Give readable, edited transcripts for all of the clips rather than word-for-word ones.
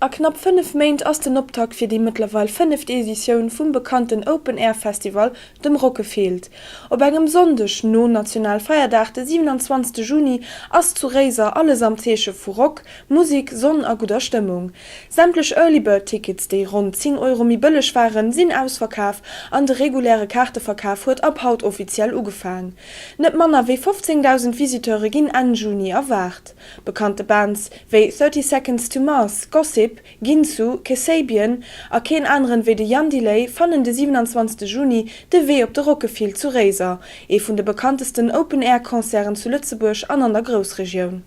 A knapp 5 Méint ass den Optakt fir déi mëttlerweil fënneft Editioun vum bekannten Open Air Festival, dem Rockefeelt. Op engem Sonndeg no Nationalfeierdag, de 27 Juni, ass zu Réiser alles am Zeeche vu Rock, Musek, Sonn a gudder Stëmmung. Sämtlech Early Bird Tickets, déi ronn 10 Euro méi bëlleg waren, sinn ausverkaf an de reguläre Kaarteverkaf huet ab haut offiziell ugefaang. Net manner wéi 15.000 Visiteure ginn Enn Juni erwaart. Bekannte Bands wéi Thirty Seconds to Mars, Gossip, Ginsu, Kasabian a keen aneren wéi de Jan Delay fannen de 27 Juni de Wee op de Rockeffield zu Réiser, ee vun de bekanntesten Open-Air-Concerten zu Lëtzebuerg an an der Groussregioun.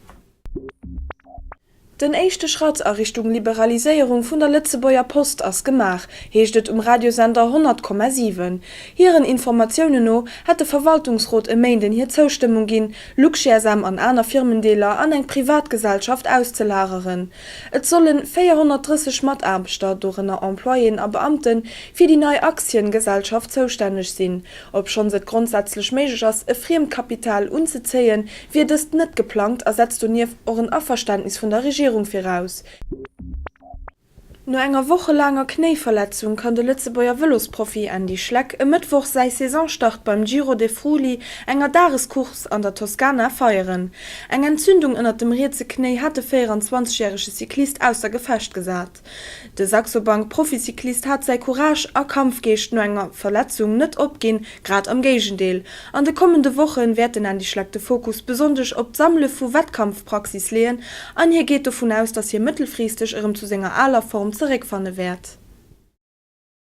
Den éischte Schratt a Richtung Liberaliséierung vun der Lëtzebuerger Post ass gemaach, heescht et um Radiosender 100,7. Hiren Informatiounen no hätt de Verwaltungsrot e Méinden hir Zoustëmmung ginn, Luxgsm an aner Firmendeeler an eng Privatgesellschaft auszelageren. Et solle 430 Mataarbechter, dorënner Employéen a Beamten, fir déi nei Aktiengesellschaft zoustänneg sinn. Obschonns et grondsätzlech méiglech ass, e Friemkapital unzezéien, wier dëst net geplangt a setzt donieft och en Averständnis vun der Regierung viraus. No enger wochelaanger Knéiverletzung kann de Lëtzebuerger Vëlosprofi Andy Schleck e Mëttwoch säi Saisonstart beim Giro de Friuli, enger Dagescourse an der Toskana, feieren. Eng Entzündung ënnert dem rietse Knéi hat de 24 järege Cyclist ausser Gefecht gesat. De Saxo Bank Proficyclist hat säi Courage a Kampfgeescht no enger Verletzung net opginn, grad am Géigendeel. An de kommende Woche wäert den Andy Schleck de Fokus besonnesch op d'Sammele vu Wettkampfpraxis leeën an hie geet dovun aus, datt hie mëttelfristeg erëm zu senger aler Form zeréckfanne wäert.